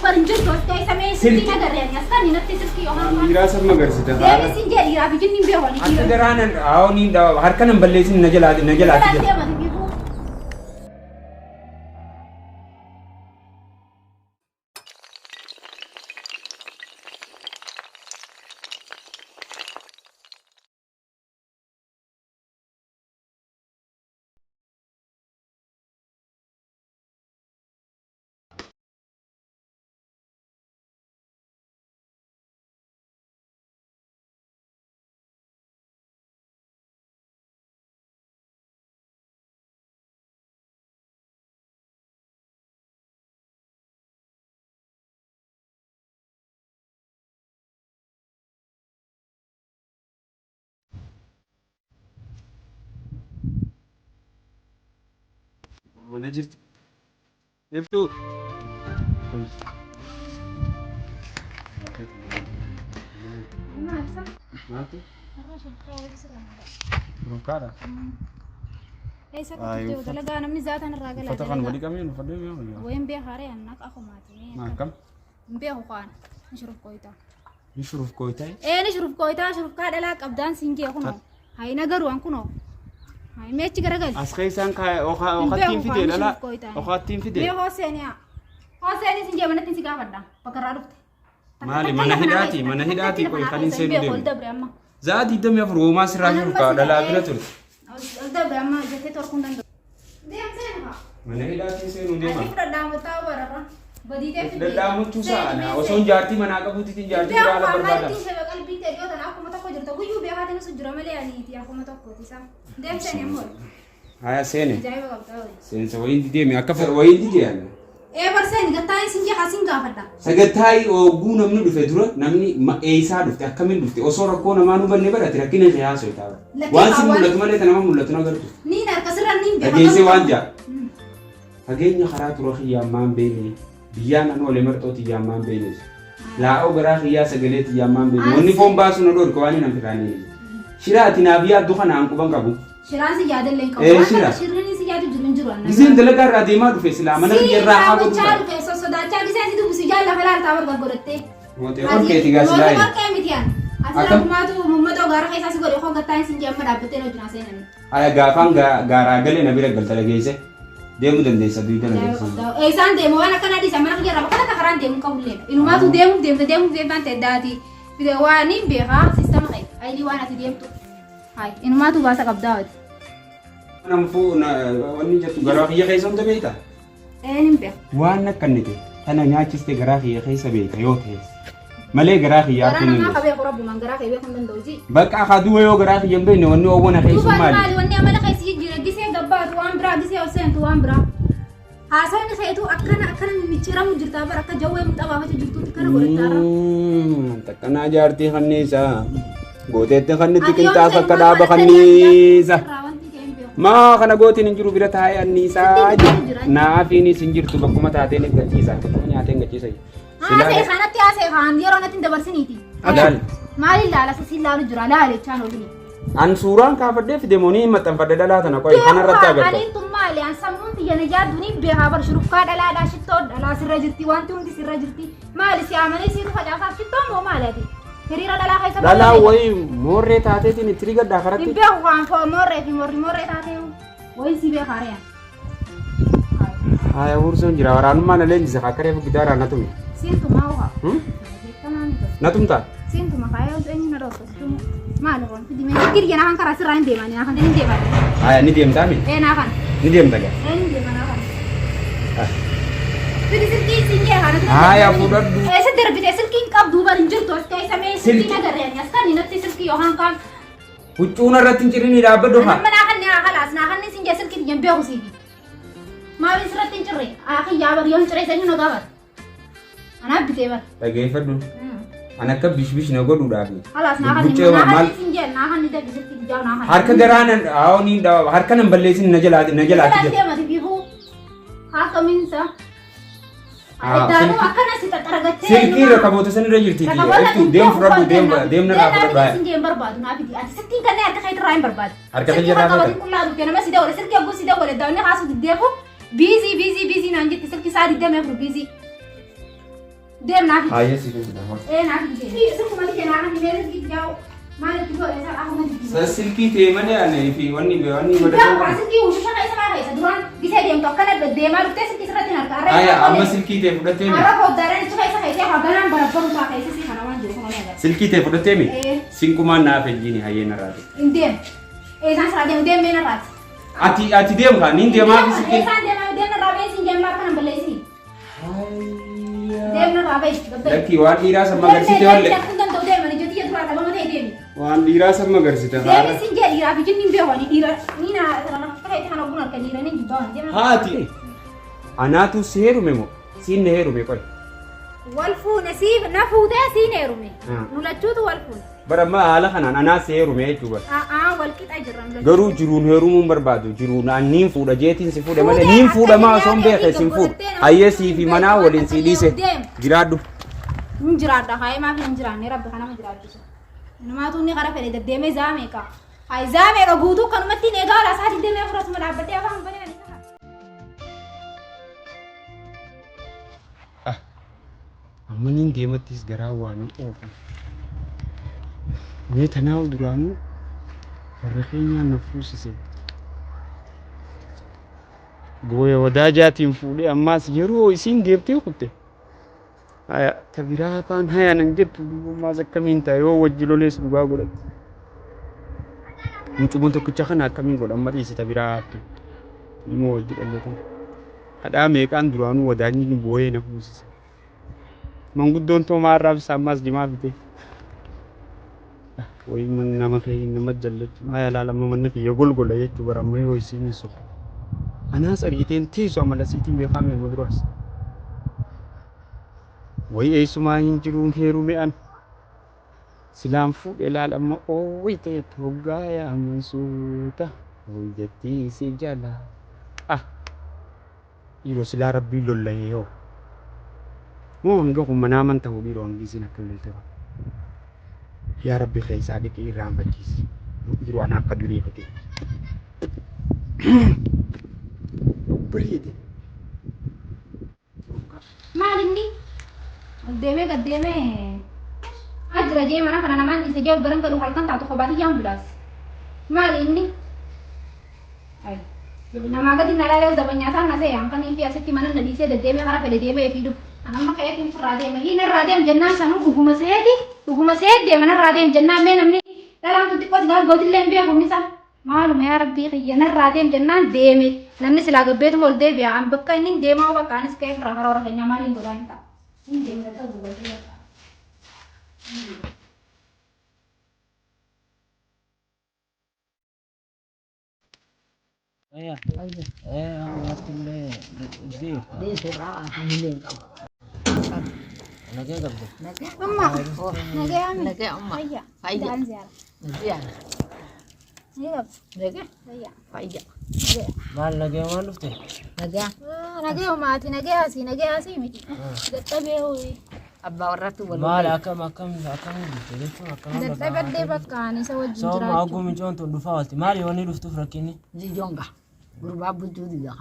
bar hin jirtu as keessa mee silkii Silkii. nagarree ani as kan natti silkii yookaan maal. Dhiiraa san magarsita. Deebi sin jee dhiiraa fi jinni hin beeku ani Akka dhiira. garaa nan haa ni harka nan balleessin na jalaati na jalaati Jalaa jira. deema biifuu. Mana jirti. Iftuu. Maaltu? Rukkaadha. Eessa akka turte dalagaa namni zaatan irraa galaa Uffata kan walii qabneen uffadhee mi'a wayyaa. Wayin beekaaree anna qaqumaati. Akkam? Hin beeku kaan. Ni shuruf koyitaa. Ni shuruf kooyitee. Ee ni shuruf koyitaa shurufkaa dhalaa qabdaan siin jee kunoo. Hayi nagaru an kunoo. Hayi meechi garagali. As keessaan Hin okattiin beeku fidee kaan ni dhala. shuruf koyitaa. Okattiin fidee. Mee hooseeni haa. Hooseeni siin jee manatti si gaafadha. Bakka irraa dhufte. Maali mana hidhaati mana hidhaati qoy kan hin seenu Ol deemu. dabre amma. Za'a 24 hoomaa sirraa shurufkaa dhalaa bira turte. Ol dabre amma jettee torkuu hin danda'u. Deem seenu haa. Mana hidhaatiin seenuu deema. Ati fudhadhaa mataa bararra. Badii ta'e fidee. Dadhaamachuu sa'a osoo jaartii manaa qabuutiin jaartii biraa ala barbaada. Qalbii ta'e dhiyoo tana akkuma tokko jirta guyyuu beekaatiin su jira malee aniiti akkuma tokkooti isaa. Deemseen immoo Haya seene. ajaa'iba qabda hojii. Seensa wayiin dideemi akka wayiin didee ani. Ee barseen gattaa sin jee hasin gaafadha. Sagantaayii ooguu namni dhufe dura namni eessaa dhufte akkamiin dhufte osoo rakkoo namaa nu banne barate rakkina kee haasoo ta'a. Lakkee Waan si kaawwan. mul'atu malee kan nama mul'atu na agartu. Niin harka sirra niin beeka. Dhageessee waan ja'a. Fageenya karaa tura kiyyaan maan beekne biyyaan an oole marxoo tiyyaan maan beekne. Laa'oo garaa kiyyaa sagalee tiyyaan maan beekne wanni foon baasu na dhorka waan hin hanfitaanii. Shira ati naaf yaaddu kana an quban qabu. Shiraan si yaadallee hin qabu. Ee, Waan shira. takka shirriin si yaadu jiru hin jiru anna. Giseen dalagaa irraa deemaa dhufe silaa mana kiyya irraa haa godhu. Gochaa dhufe sossodaachaa giseen si dubbisu jaan lafa laaltaa barga godhattee. Mootee orkeeti gaa silaa. Mootii orkee miti an. Ati Akkam? lafumaatu uummata gaara keessaa si godhe koo gattaa sin jee amma dhaabbattee hojii naa seenani. Haya gaafaan gaaraa galee na bira galta dhageesse deemuu dandeessa duyda na geesse. Isaan deemu waan akkanaa dhiisa mana kiyya irraa bakka takka karaan deemu qabullee. Inumaatu deemuuf deemte deemuuf deemtaan ta'e daati. Waan hin beekaa siistama kee ayilii waan ati deemtu. Hayi inumaatu baasa qabdaa wati. Namfuu wanni jettu garaa kiyya keessa hunda beekta. Een hin beeku. Waan akka inni ta'e tana nyaachiste garaa kiyya keessa beekta yoo ta'e malee garaa kiyya Garaa arguu hin namaa dandeessu. ka beeku rabbumaan garaa kee beekuu hin danda'u ji. Bakka akka du'a yoo garaa kiyya hin beekne wanni oowwana Duuba keessu maali? maali wanni amala keessa jijjiira gisee gabbaatu waan biraa gisee ol seentu waan biraa. Haasawni keetu akkana akkana mimmicciramu jirta bara akka jawwee muxabaafatu jirtuutti kana godhattaarra. Takkanaa jaartii kanniisa gooteetti kannitti qinxaaf akka dhaaba kanniisa. Maa kana gootiin hin jiru bira taa'ee anniisaa jira. Naafiinis hin jirtu bakkuma taateen hin gachiisa. Bakkuma nyaateen hin gachiisa. Haasa'e kanatti haasa'e kaan yeroo natti hin dabarsiniiti. Ilaali. Maaliin laala sisiin laalu jira laale jechaan olini. An suuraan kaafadhee fide moonii hin maxxanfadhe dhalaa tana qoyi kanarratti agarta. Aniin tun maali an sammuun tiyya na jaaddu ni beekaa bar shurufkaa dhalaadhaa shittoo dhalaa sirra jirti wanti hundi sirra jirti maali si amanee siitu facaasaaf shittoo moo maali ati hiriira dhalaa keessa Dhalaa wayii moorree taateetiin itti rigadhaa Hin karatti. beeku waan foo moorree fi morri moorree taatee wayi si beekaa re'a. Haaya huursoon jira waraanummaa na leenjisa akka reefu gitaaraan na tume. Siintuma hawaa. Hmm? Beekamaa miti. Na tumtaa? Siintuma kaayoo eenyu na dhoofta sittuma. Maali kun fidi mee girya naa kan karaa sirraa hin deemani naa kan hin deemani. Haaya ni deemtaa mi? Ee naa kan. Ni deemta gaa? Ee ni deema naa kan. Fidi silkii siin jee kana. Haaya fudhadhu. Eessa darbite silkiin qabdu bar hin jirtu as keessa mee silkii Silkii. nagarree ani as kan natti silkii yookaan kaan. Huccuun irratti hin cirrinii dhaabbadhu haa. Amma naa kan naa kalaas naa kan siin jee silkii hin beeku siifi. Maaliin sirratti hin cirre? Akiyyaa bar yoo hin cirre sanyii na gaafata. Anaaf bitee bar. Dhageeffadhu. An akka bishbish na godhuudhaaf. Kalaas naa kan Buccee naa maal kan siin jee naa kan darbi silkii ijaa naa kan. harka garaa nan haa ni harka nan balleessin na jalaa na jalaati Jalaa jira. deemati biifuu. Haa kamiinsa. Ah, Daanuu silkii- akkana si xaxaragattee. Silkii rakaboota san irra jirti. Iftu deem fudhadhu deem deem narraa fudhadhu. Siin jee hin barbaadu naa fidi. Ati sittiin kanneen harka kee irraa hin barbaadu. Harka kee irraa Silkii qabatin qullaa dhufte nama si dawwale silkii hogguu si dawwale daawwanni kaasuu diddeefu biizii biizii biizii naan jette silkii isaa 24 biizii. Deem naaf fidi. Hayyee siif hin fida. Ee naaf fidi deem. Silkuma tiyya naa kan himee silkii yaa'u maal itti godhe isa akkuma jijjiirama. Silkii tee malee ani fi wanni wanni Gaafa waa silkii ushusha keessa maa keessa duraan gisee deemtu akkana deemaa dhuftee silkii sirratti hin harka. Aya amma silkii tee fudhattee mi? Har'a foddaadhaan ichi keessa keessee haganaan barabbaru isaa keessa si kana waan jiru kana ni agarra. Silkii tee fudhattee mi? Ee. Sinqumaan naaf ejjiini hayyee narraati. Hin deemu. Eessaan siraa deemu deemee narraati. Ati ati deemu kaa niin deemaa fi silkii. Eessaan deemaa deemna irraa ba'ee siin jemmaa akkana balleessini. Deemna irraa ba'e gabba'e. Lakkii waan dhiiraa san magarsite walle. Deemee kun danda'u deemani ijoo tiyya duraa dhabama ta'e deemi. Waan dhiiraa san magarsite Deemi haara. siin jee dhiiraa fi jinni hin beeku ani dhiira ni na kana ta'e kana ogguun harka dhiira ni jibbaa waan deema. Haati. Anaatu si heerume moo? Siin na heerume qoy. Wal fuune siif na fuutee siin heerume. Ah. Nu lachuutu wal fuune. Bara amma haala kanaan anaa si heerume jechuudha. A'aa wal qixa jirra nu lachuutu. Garuu jiruun heerumuun barbaadu jiruun an niin fuudha jeetiin si fuudhe malee Fuutee niin akka fuudha maa hiriyaa osoo hin beekne keetii sin fuudhu. goggodattee nama Hayyee sii fi hin manaa beekne waliin sii dhiise deem. jiraadhu. Hin jiraadha haayee maaf hin jiraanne rabbi kanama jiraachisu. Inumaatu inni qara fedhe deddeemee zaa meeqa. Hayi zaa meeqa guutuu kanumatti hin eegaa oolaa isaa digdamii afur asuma dhaabbadhee afaan banee ani ta'a. Amma niin deemattis garaa waan hin oofu. Mee tanaa duraanuu warra keenyaan na fuusise. Booya wadaajaatiin fuudhee ammaas yeroo isiin deemtee kutte. Haya ta biraa afaan haya nan jettu duubummaas akkamiin ta'a yoo wajji lolees dhugaa godhatti. Mucuma tokkicha kana akkamiin godha amma dhiisi ta biraa haattu. Ilmoo wajji dhalle tana. Hadhaa meeqaan duraanuu wadaajni booyee na fuusise. Manguddoon toomaa arraabsa ammaas jimaa fite. Wayi nama kee nama jallachuu. Haya laala amma manni kiyya golgola jechuu bara amma yoo isiin hin soqu. Anaas argiteen teessu amala siitiin beekaa mee duraas. Wayi eessumaa hin jiruun heerume an. Silaan fuudhe laala amma ooyi ta'e hoggaa yaaman suuta. Wayi jettii si jala. Ah. Dhiiroo silaa rabbiin lollahee hoo. Moo hanga kun manaaman ta'u dhiiroo hangi isin akka lolte kun. Yaa rabbi keessaa dhiqi irraanfachiisi. Dhiiroo ana akka durii fite. Bareede. Maal inni? Ol deemee gad deemee ajira jee mana kana namaan dhiise jee ol garan galu halkan taatu kophaa tiyyaan bulaas. Maal inni? Ay. Namaa gadi na laalee zabanyaa isaan na se'e hankanii fi asitti mana na dhiisee deddeemee karaa fedhe deemee fi dhufu. Amma ka'eetiin firraa deema. Hiin irraa deem jennaan sanuu dhuguma seeti dhuguma seet deema narraa deem jennaan mee namni dhalaan tun xiqqoo sigaas gootillee hin beeku inni isaa. Maaluma yaa rabbii kiyya narraa deem jennaan deeme. Namni silaa gabbeetuma ol deebi'a. An bakka inni hin deemaa bakka anis ka'ee firraa karoora keenyaa maaliin godhaa hin ta'a. Hin deemna ta'uu godhee bakka. Amma nagee ami. Nagee amma. Fayya. Fayya. Daan ziyaara. Ziyaara. Ni qabdu. Nagee. Fayya. Fayya. Nagee. Maal nagee maal dhufte? Nagaa. Ah, Nagee homaati nagee asii nagee asii miti. Dadhabee hooyi. Abbaa warraatti wal Maal akkam akkam akkam dhufte jechuun akkam Dadhabadhee bakka ani isa wajjin Sababa jiraachuu. hagguu micoon tun dhufaa oolti. Maal yoo inni dhuftuuf rakkinni Zijonga. Gurbaa bulchuu dida.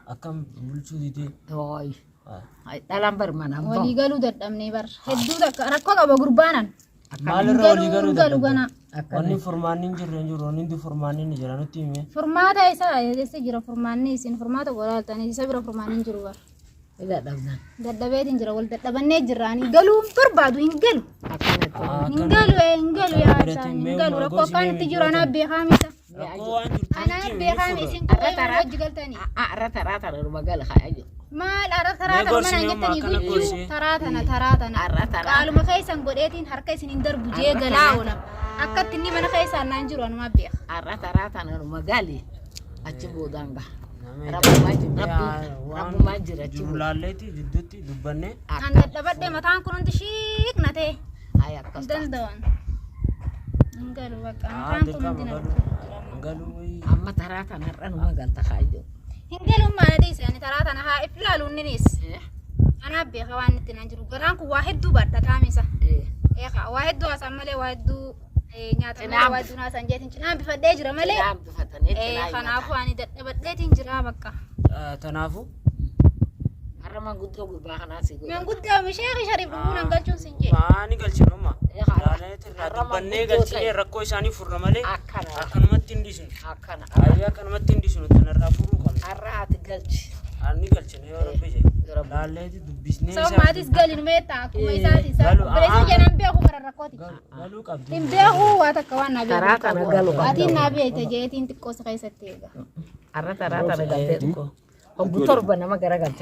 akkam bulchuu didee. Tooyi. Dhalaan bar manaan Walii galuu dadhabnee bar. Hedduu takka rakkoo qaba gurbaanan. Maalirra walii galuu Galuu galu dadhabde? gana. Wanni furmaanni hin jirre hin jiru. Wanni hundi furmaanni ni jira nutti hime. Furmaata isaa eessa jira furmaanni isin furmaata godhaaltanii isa bira furmaanni hin jiru bar. Ila dhabdan. Dadhabeetiin jira wal dadhabannee jirraanii galuu hin barbaadu hin galu. Akkanatti. Hin galu hin galu yaa isaan hin galu rakkoo akkaan itti jiru anaa beekaa misa. Rakkoo waan jirtu Anaa nutti himi beekaa ni furra. isin kophee mana wajji galtanii. Arra taraa tara dhuma gala haa jiru. Maal arra taraa Mee tana gorsi mana mee amma jettanii akkana guyyuu gorsi. taraa tana taraa tana. Arra taraa. Qaaluma keessan godheetiin harka isin hin darbu jee Arra galaa taraa oola. Akkatti inni mana keessaan naan jiru anumaa beeka. Arra taraa tana dhuma gali. Achi boodaan gaha. Rabbumaa jira. Rabbumaa jira achi Jiru booda. laalleetti jidduutti dubbannee An dadhabadhee mataan kun hundi shiiq na ta'e. Ay akkas Hin ta'a. danda'an. Hin galu bakka haa mataan kun dirqama hundi na galuu dhukkubaa jira. galuu wayii. Amma taraa tana har'a numa galta haa jiru. Hin galuun maal dhiise ani taraa tana haa if ilaalu inninis. Anaa beeka waan itti naan jiru. Garaan kun waa hedduu baadha qaamisa. Eegaa waa hedduu haasaan malee waa hedduu nyaata malee waa hedduu haasaan jeetiin cinaan bifadhee jira malee. Cinaan bifatanii cinaa Kanaafuu ani dadhabadheetiin jira bakka. Tanaafuu Har'a manguddoo gurbaa kanaa si godhe. Manguddoo sheekhi Shariif dhufuu nan galchuun sin jedhe. Maani galchinuma. Eh, har'a- Laalanii irraa har'a dubbannee manguddoo galchinee ta'e. rakkoo isaanii furra malee Akkana. akkanumatti hin dhiisnu. Akkana. Ayyee akkanumatti hin dhiisnu tanarraa furuu qabna. Har'a ati galchi. Ani galchine yoo rabbi jedhe. Yoo rabbi. Laalleeti dubbisnee Sababa maatis galin meetta akkuma isaati isa. Galu, Obboleessi aa. jedhan beeku bara rakkooti. Galuu qabdi. Hin beeku waa takka waan naa beeku. Karaa kana galu qabda. Atiin naa beekte jeetiin xiqqoo si keessatti eega. Har'a taraa tana galtee. Hoggu 7 nama garagalcha.